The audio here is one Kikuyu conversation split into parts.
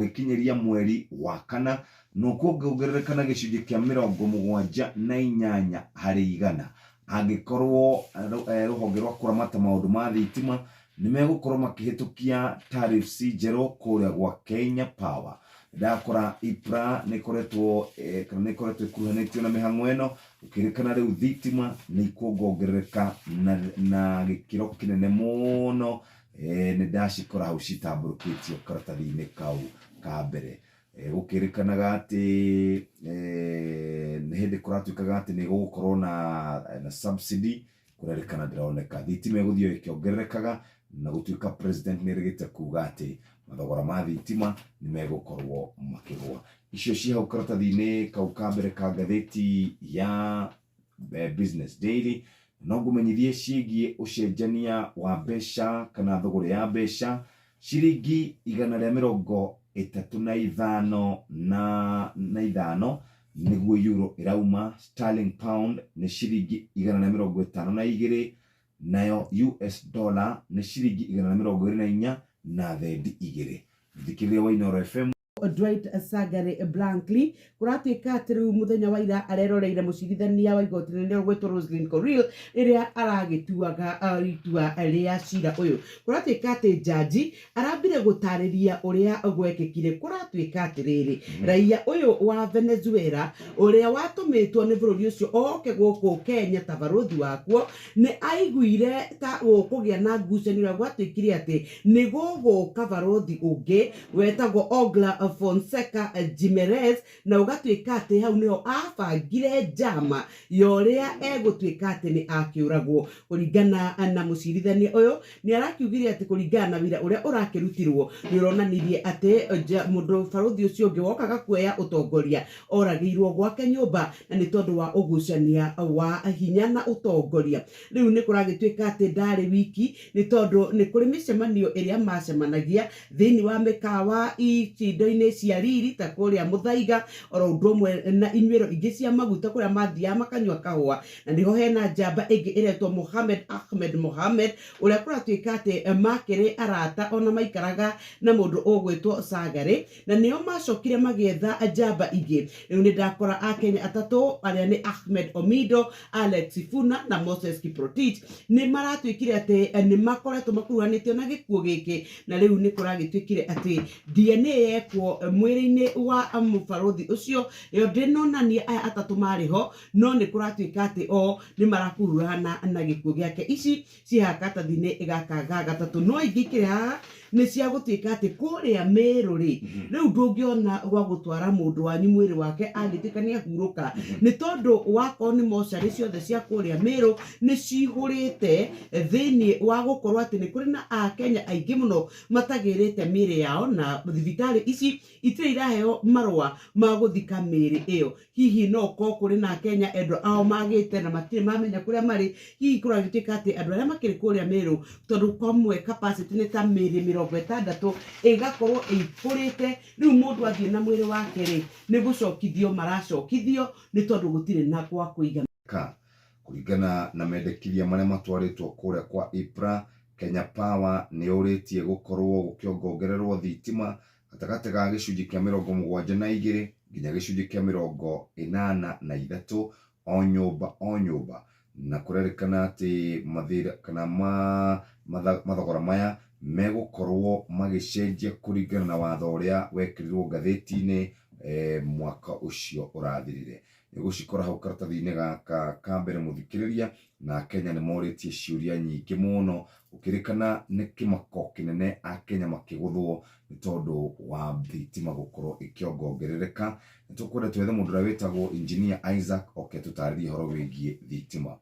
Gũgĩkinyĩria mweri wa kana na ũkũongerereka na gĩcunjĩ kĩa 78% angĩkorwo rũhonge rwa kũramata maũndũ ma thitima nĩ megũkorwo makĩhĩtũkia tariffs njerũ kũrĩa gwa Kenya Power. Ndakora EPRA nĩ ĩkoretwo kana nĩ ĩkoretwo ĩkuruhanĩtio na mĩhang'o ĩno gũkĩrĩkana rĩu thitima nĩ ikuongongerereka na gĩkĩro kĩnene mũno. Nĩ ndacikora hau citambũrũkĩtio karatathi-inĩ kau ka mbere. Gũkĩrĩkanaga atĩ nĩ hĩndĩ kũratuĩkaga atĩ nĩ gũgũkorwo na subsidy, kũrerĩkana ndĩroneka. Thitima ĩgũthiĩ o ĩkĩongererekaga na gũtuĩka president nĩ erĩgĩte kuga atĩ mathogora ma thitima nĩ megũkorwo makĩgũa. Icio ciĩ hau karatathi-inĩ kau ka mbere ka ngathĩti ya Business Daily. No ngũmenyithie ciĩgiĩ ũcenjania wa mbeca kana thũgũrĩ ya mbeca. Ciringi 135 na ithano nĩguo euro ĩrauma, sterling pound nĩ ciringi 152, nayo US dollar nĩ ciringi 124 na thendi igĩrĩ. Thikĩrĩria wa Inooro FM. Dwight Sangare Blankley kũratuĩka atĩ rĩu mũthenya wa ira areroreire mũcirithania wa igoti rĩnene ũgwĩtwo Roslyn Korir rĩrĩa aragĩtuaga itua rĩa cira ũyũ. Kũratuĩka atĩ njanji arambire gũtarĩria ũrĩa gwekĩkire. Kũratuĩka atĩrĩrĩ, raia ũyũ wa Venezuela ũrĩa watũmĩtwo nĩ bũrũri ũcio oke gũkũ Kenya ta barũthi wakuo nĩ aiguire ta gũkũgĩa na ngucanio ũrĩa gwatuĩkire atĩ nĩ gũgũka barũthi ũngĩ wetagwo Ogla Fonseca Jimenez, na ũgatuĩka atĩ hau nĩho abangire njama ya ũrĩa egũtuĩka atĩ nĩ akĩũragwo. Kũringana na mũcirithania ũyũ, nĩ arakiugire atĩ kũringana na wĩira ũrĩa ũrakĩrutirwo nĩ ũronanirie atĩ mũndũ barũthi ũcio ũngĩ wokaga kuoya ũtongoria oragĩirwo gwake nyũmba na nĩ tondũ wa ũgucania wa hinya na ũtongoria. Rĩu nĩ kũragĩtuĩka atĩ ndarĩ wiki nĩ tondũ nĩ kũrĩ mĩcemanio ĩrĩa macemanagia thĩinĩ wa mĩkawa itindo-inĩ cia riri ta kũrĩa Mũthaiga oro ũndũ ũmwe na inyuĩro ingĩ cia maguta kũrĩa mathiaga makanyua kahũa, na nĩho hena njamba ĩngĩ ĩretwo Mohamed Ahmed Mohamed ũrĩa kũratuĩka atĩ makĩrĩ arata ona maikaraga na mũndũ ũgwĩtwo Sagarĩ, na nĩo macokire magĩetha njamba ingĩ. Rĩu nĩ ndakora Akenya atatũ arĩa nĩ Ahmed Omido, Alex Sifuna na Moses Kiprotich nĩ maratuĩkire atĩ nĩ makoretwo makuruhanĩtio na gĩkuũ gĩkĩ, na rĩu nĩ kũragĩtuĩkire atĩ DNA yekwo mwĩrĩ-inĩ wa mũbarũthi ũcio yo ndĩnonania aya atatũ marĩ ho, no nĩ kũratuĩka atĩ o nĩ marakuruhana na gĩkuũ gĩake. Ici ciĩ haha karatathi-inĩ gaka ga gatatũ, no ingĩ ikĩrĩ haha nĩ cia gũtuĩka atĩ kũrĩa Meru rĩ, rĩu ndũngĩona gwa gũtwara mũndũ wanyu mwĩrĩ wake angĩtuĩka nĩ ahurũka, nĩ tondũ wakorwo nĩ mocarĩ ciothe cia kũrĩa Meru nĩ cihũrĩte thĩinĩ wa gũkorwo atĩ nĩ kũrĩ na Akenya aingĩ mũno matagĩrĩte mĩĩrĩ yao, na thibitarĩ ici itirĩ iraheo marũa ma gũthika mĩĩrĩ ĩyo. Hihi no ũkorwo kũrĩ na Akenya endwa ao magĩte na matirĩ mamenya kũrĩa marĩ. Hihi kũragĩtuĩka atĩ andũ arĩa makĩrĩ kũrĩa Meru, tondũ kwamwe capacity nĩ ta mĩĩrĩ 60 ĩgakorwo ĩihũrĩte, rĩu mũndũ athiĩ na mwĩrĩ wake rĩ, nĩ gũcokithio maracokithio nĩ tondũ gũtirĩ na gwa kũiga. Ka. Kũringana na mendekithia marĩa matwarĩtwo kũrĩa kwa EPRA, Kenya Power nĩ yũrĩtie gũkorwo gũkĩongongererwo thitima gatagatĩ ga gĩcunjĩ kĩa 72 nginya gĩcunjĩ kĩa 83 o nyũmba o nyũmba, na kũrerĩkana atĩ mathĩna kana mathogora maya megũkorwo magĩcenjia kũringana na watho ũrĩa wekĩrirwo ngathĩti-inĩ mwaka ũcio ũrathirire. Nĩ ũgũcikora hau karatathi-inĩ gaka ka mbere mũthikĩrĩria, na Akenya nĩ morĩtie ciũria nyingĩ mũno gũkĩrĩkana nĩ kĩmako kĩnene Akenya makĩgũthwo nĩ tondũ wa thitima gũkorwo ĩkĩongongerereka. Nĩ tũkwenda twethe mũndũ ũrĩa wĩtagwo Engineer Isaac oke atũtarĩrie ũhoro wĩgiĩ thitima.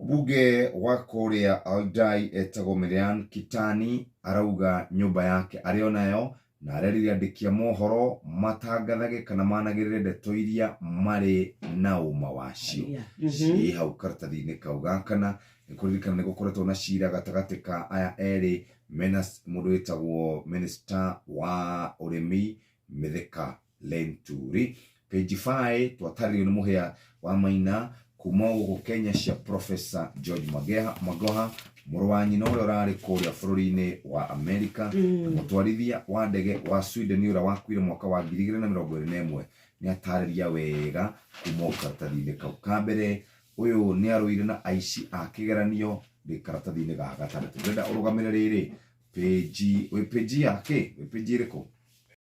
Mũmbunge wa kũrĩa Aldai etagwo Maryanne Kitani arauga nyũmba yake arĩ o nayo na arerire andĩki a mohoro matangathage kana managĩrĩre ndeto iria marĩ na ũma wacio. Ciĩ hau karatathi-inĩ kau ga kana. Nĩ kũririkana nĩ gũkoretwo na cira gatagatĩ ka aya erĩ mena mũndũ wĩtagwo minister wa ũrĩmi Mithika Linturi. Page 5 twatarĩrio nĩ Mũhĩa wa Maina. Kuma gũkũ Kenya cia Professor George Magoha, mũrũ wa nyina ũrĩa ũrarĩ kũrĩa bũrũri-inĩ wa Amerika, na mũtwarithia wa ndege wa Sweden ũrĩa wakuire mwaka wa 2021 nĩ atarĩria wega kuma o karatathi-inĩ kau ka mbere. Ũyũ nĩ arũire na aici a kĩgeranio ndĩ karatathi-inĩ ga gatandatũ. Ndĩrenda ũrũgamĩre rĩrĩ page, wĩ page ya kĩ, wĩ page ĩrĩkũ?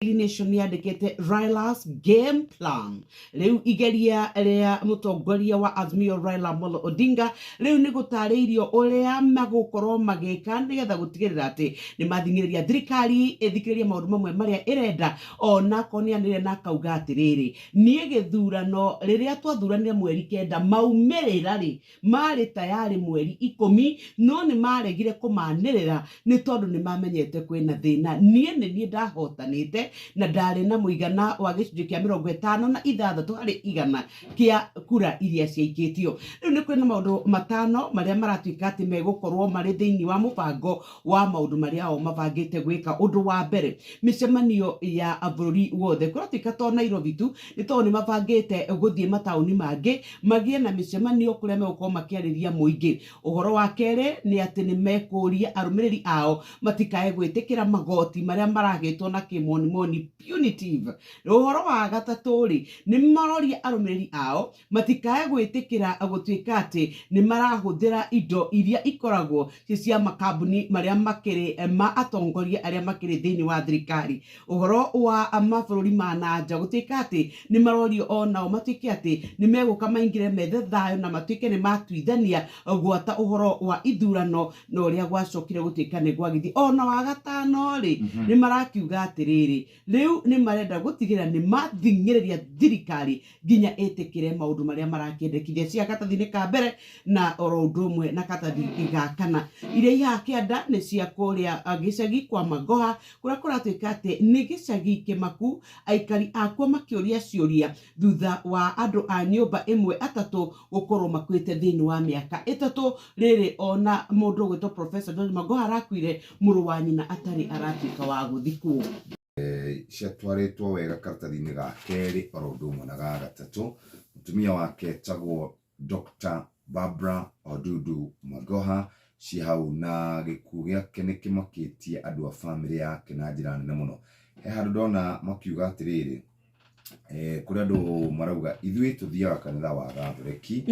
Daily Nation yandĩkĩte Raila's game plan. Rĩu igeria rĩa mũtongoria wa Azimio Raila Amolo Odinga rĩu nĩ gũtarĩirio ũrĩa magũkorwo magĩka nĩgetha gũtigĩrĩra atĩ nĩ mathing'ĩrĩria thirikari ĩthikĩrĩrie maũndũ mamwe marĩa ĩrenda, ona akorwo nĩ anĩrĩire na akauga atĩrĩrĩ, niĩ gĩthurano rĩrĩa twathuranire mweri 9 maumĩrĩra rĩ marĩ tayarĩ mweri 10, no nĩ maregire kũmanĩrĩra nĩ tondũ nĩ mamenyete kwĩna thĩna. Niĩ nĩ niĩ ndahotanĩte na ndarĩ na mũigana wa gĩcunjĩ kĩa 56% kĩa kura iria ciaikĩtio. Rĩu nĩ kwĩna maũndũ 5 marĩa maratuĩka atĩ megũkorwo marĩ thĩinĩ wa mũbango wa maũndũ marĩa o mabangĩte gwĩka. Ũndũ wa mbere, mĩcemanio ya bũrũri wothe. Kũratuĩka to Nairobi tu, nĩ tondũ nĩ mabangĩte gũthiĩ mataũni mangĩ magĩe na mĩcemanio kũrĩa megũkorwo makĩarĩria mũingĩ. Ũhoro wa kerĩ nĩ atĩ nĩ mekũria arũmĩrĩri ao matikae gwĩtĩkĩra magoti marĩa maragĩtwo na kĩmonimoni punitive. Ũhoro wa gatatũ rĩ, nĩ maroria arũmĩrĩri ao matikae gwĩtĩkĩra gũtuĩka atĩ nĩ marahũthĩra indo iria ikoragwo ci cia makambuni marĩa makĩrĩ ma atongoria arĩa makĩrĩ thĩinĩ wa thirikari. Ũhoro wa mabũrũri ma na nja gũtuĩka atĩ nĩ marorio onao matuĩke atĩ nĩ megũka maingĩre methe thayũ na matuĩke nĩ matuithania gwata ũhoro wa ithurano na ũrĩa gwacokire gũtuĩka nĩ gwagĩthiĩ. Ona wa gatano rĩ, nĩ marakiuga atĩrĩrĩ, rĩu nĩ marenda gũtigĩrĩra nĩ mathing'ĩrĩria thirikari nginya ĩtĩkĩre maũndũ marĩa marakĩendekithia cia karatathi-inĩ ka mbere na oro ũndũ ũmwe na karatathi ga kana. Iria ihaha kĩanda nĩ cia kũrĩa gĩcagi kwa Magoha kũrĩa kũratuĩka atĩ nĩ gĩcagi kĩmaku, aikari akuo makĩũria ciũria thutha wa andũ a nyũmba ĩmwe 3 gũkorwo makuĩte thĩinĩ wa mĩaka 3. Rĩrĩ ona mũndũ ũgwĩtwo Professor George Magoha arakuire mũrũ wa nyina atarĩ aratuĩka wa gũthikwo. Ciatwarĩtwo wega karatathi-inĩ ga kerĩ oro ũndũ ũmwe na ga gatatũ. Mũtumia wake etagwo Dr. Barbara Odudu Magoha, ci hau na gĩkuũ gĩake nĩ kĩmakĩtie andũ a bamĩrĩ yake na njĩra nene mũno. He handũ ndona makiuga atĩrĩrĩ, kũrĩ andũ marauga ithuĩ tũthiaga kanitha wa Gathoreki,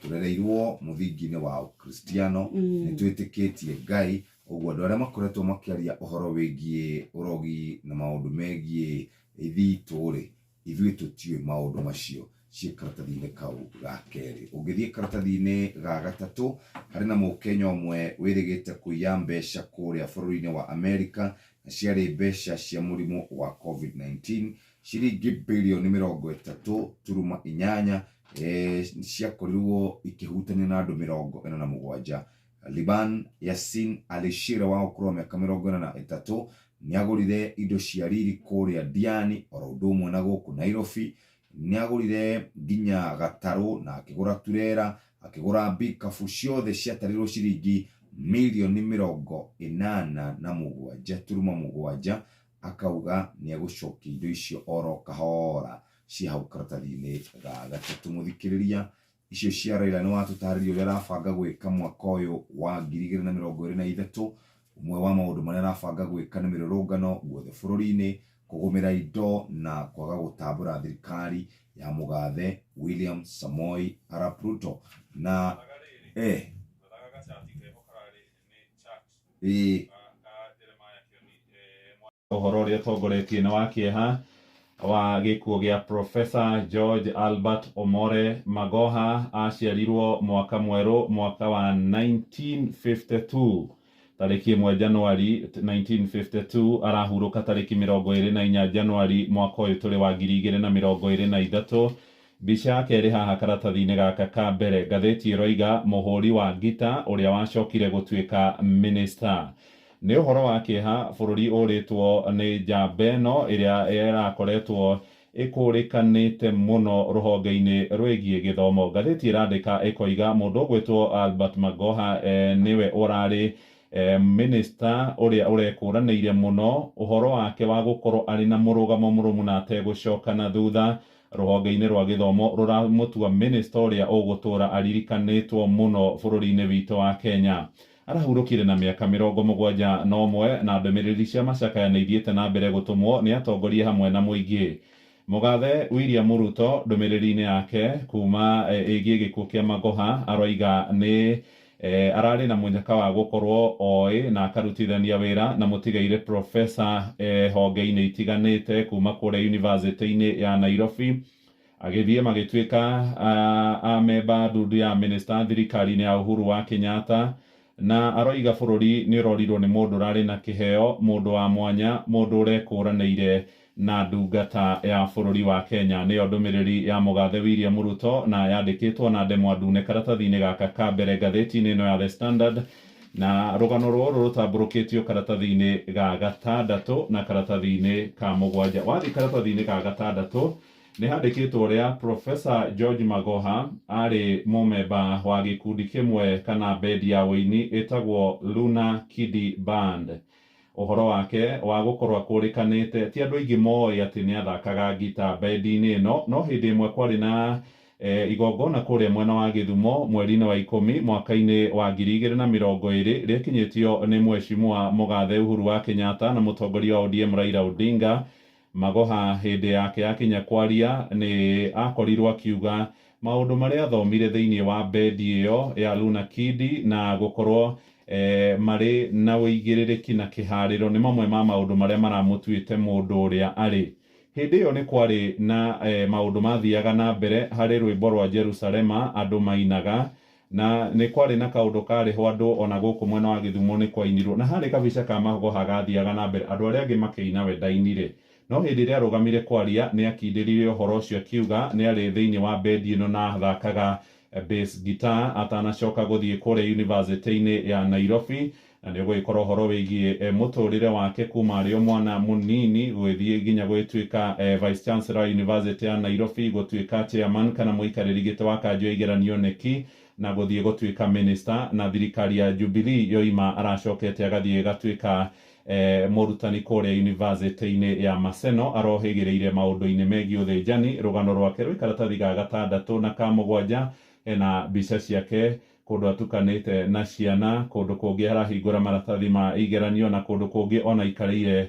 tũrereirwo mũthingi-inĩ wa Ũkristiano, nĩ twĩtĩkĩtie Ngai. Ũguo andũ arĩa makoretwo makĩaria ũhoro wĩgiĩ ũrogi na maũndũ megiĩ ithitũ rĩ, ithuĩ tũtiũĩ maũndũ macio. Ciĩ karatathi-inĩ kau ga kerĩ. Ũngĩthiĩ karatathi-inĩ ga gatatũ, harĩ na mũkenya ũmwe wĩrĩgĩte kũiya mbeca kũrĩa bũrũri-inĩ wa Amerika, na ciarĩ mbeca cia mũrimũ wa COVID-19, ciringi birioni 30.8, ciakorirwo ikĩhutania na andũ 47. Liban Yasin Alishira wa ũkũrũ wa mĩaka 43 nĩagũrire indo cia riri kũrĩa Diani oro ũndũ ũmwe na gũkũ Nairobi. Nĩagũrire nginya gatarũ na akĩgũra turera, akĩgũra mbikabu, ciothe ciatarĩrwo ciringi mirioni 87.7. Akauga nĩegũcokia indo icio oro kahora. Ci hau karatathi-inĩ ga gatatũ. Mũthikĩrĩria, icio cia Raila nĩ watũtarĩria ũrĩa arabanga gwĩka mwaka ũyũ wa 2023. Ũmwe wa maũndũ marĩa arabanga gwĩka nĩ mĩrũrũngano guothe bũrũri-inĩ, kũgũmĩra indo na kwaga gũtambũra thirikari ya mũgathe William Samoei Arap Ruto. Na Ũhoro ũrĩa ũtongoretie nĩ wa kĩeha wa gĩkuũ gĩa Professor George Albert Omore Magoha. Aciarirwo mwaka mwerũ mwaka wa 1952 tarĩki 1 Januari 1952, arahurũka tarĩki 24 Januari mwaka ũyũ tũrĩ wa 2023. Mbica yake ĩrĩ haha karatathi-inĩ gaka ka mbere. Ngathĩti ĩroiga mũhũri wa ngita ũrĩa wacokire gũtuĩka minister. Nĩ ũhoro wa kĩeha bũrũri ũrĩtwo nĩ njamba ĩno ĩrĩa ĩrakoretwo ĩkũrĩkanĩte mũno rũhonge-inĩ rwĩgiĩ gĩthomo. Ngathĩti ĩrandĩka ĩkoiga mũndũ ũgwĩtwo Albert Magoha nĩwe ũrarĩ minister ũrĩa ũrekũranĩire mũno ũhoro wake wa gũkorwo arĩ na mũrũgamo mũrũmu na ategũcoka na thutha. Rũhonge-inĩ rwa gĩthomo rũramũtua minister ũrĩa ũgũtũra aririkanĩtwo mũno bũrũri-inĩ witũ wa Kenya. Arahurũkire na mĩaka 71 na ndũmĩrĩri cia macakaya nĩ ithiĩte na mbere gũtũmwo nĩ atongoria hamwe na mũingĩ. Mũgathe William Ruto ndũmĩrĩri-inĩ yake kuma ĩgiĩ gĩkuũ kĩa Magoha aroiga nĩ ararĩ na mũnyaka wa gũkorwo oĩ na akarutithania wĩra na mũtigaire professor honge-inĩ itiganĩte kuma kũrĩa university-inĩ ya Nairobi, agĩthiĩ magĩtuĩka amemba ndundu ya minister thirikari-inĩ ya Uhuru wa Kenyatta, na aroiga bũrũri nĩ ũrorirwo nĩ mũndũ ũrarĩ na kĩheo, mũndũ wa mwanya, mũndũ ũrekũranĩire na ndungata ya bũrũri wa Kenya. Nĩyo ndũmĩrĩri ya mũgathe William Ruto na yandĩkĩtwo na ndemwa ndune karatathi-inĩ gaka ka mbere ngathĩti-inĩ ĩno ya The Standard, na rũgano rũrũ rũtambũrũkĩtio karatathi-inĩ ga gatandatũ na karatathi-inĩ ka mũgwanja. Wathiĩ karatathi-inĩ ga gatandatũ nĩ handĩkĩtwo ũrĩa Professor George Magoha arĩ mũmemba wa gĩkundi kĩmwe kana bendi ya ũini ĩtagwo Luna Kidi Band. Ũhoro wake wa gũkorwo akũrĩkanĩte ti andũ aingĩ moĩ atĩ nĩ athakaga ngita bendi-inĩ ĩno, no hĩndĩ ĩmwe kwarĩ na igongona kũrĩa mwena wa Gĩthumo mweri-inĩ wa 10 mwaka-inĩ wa 2020 rĩakinyĩtio nĩ mheshimiwa mũgathe Uhuru wa Kenyatta na mũtongoria wa ODM Raila Odinga. Magoha hĩndĩ yake yakinya kwaria nĩ akorirwo akiuga maũndũ marĩa athomire thĩinĩ wa bendi ĩyo ya Luna Kidi na gũkorwo marĩ na ũigĩrĩrĩki na kĩharĩro nĩ mamwe ma maũndũ marĩa maramũtuĩte mũndũ ũrĩa arĩ. Hĩndĩ ĩyo nĩ kwarĩ na maũndũ mathiaga na mbere harĩ rwĩmbo rwa Jerusalema andũ mainaga, na nĩ kwarĩ na kaũndũ karĩ ho andũ ona gũkũ mwena wa Gĩthumo nĩ kwainirwo, na harĩ kabica ka Magoha gathiaga na mbere andũ arĩa angĩ makĩina we ndainire. No hĩndĩ ĩrĩa arũgamire kwaria nĩ akindĩrire ũhoro ũcio akiuga nĩ arĩ thĩinĩ wa bendi ĩno na athakaga bass guitar atanacoka gũthiĩ kũrĩa university-inĩ ya Nairobi, na nĩ ũgũgĩkorwo ũhoro wĩgiĩ mũtũrĩre wake kuma arĩ o mwana mũnini gũgĩthiĩ nginya gũgĩtuĩka vice chancellor university ya Nairobi, gũtuĩka chairman kana mũikarĩri gĩtĩ wa kanjũ ya igeranio KNEC, na gũthiĩ gũtuĩka minister na thirikari ya Jubilee yoima aracokete agathiĩ gatuĩka mũrutani kũrĩa university-inĩ ya Maseno, arohĩgĩrĩire maũndũ-inĩ megiĩ ũthĩnjani. Rũgano rwake rwĩ karatathi ga gatandatũ na ka mũgwanja, ena mbica ciake kũndũ atukanĩte na ciana, kũndũ kũngĩ arahingũra maratathi ma igeranio, na kũndũ kũngĩ ona aikarĩire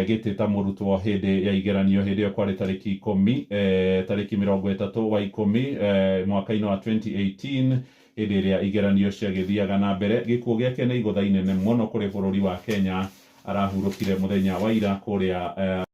gĩtĩ ta mũrutwo hĩndĩ ya igeranio. Hĩndĩ ĩyo kwarĩ tarĩki 10, tarĩki 30 wa 10, mwaka-inĩ wa 2018, hĩndĩ ĩrĩa igeranio ciagĩthiaga na mbere. Gĩkuũ gĩake nĩ igũtha inene mũno kũrĩ bũrũri wa Kenya. Arahurũkire mũthenya wa ira kũrĩa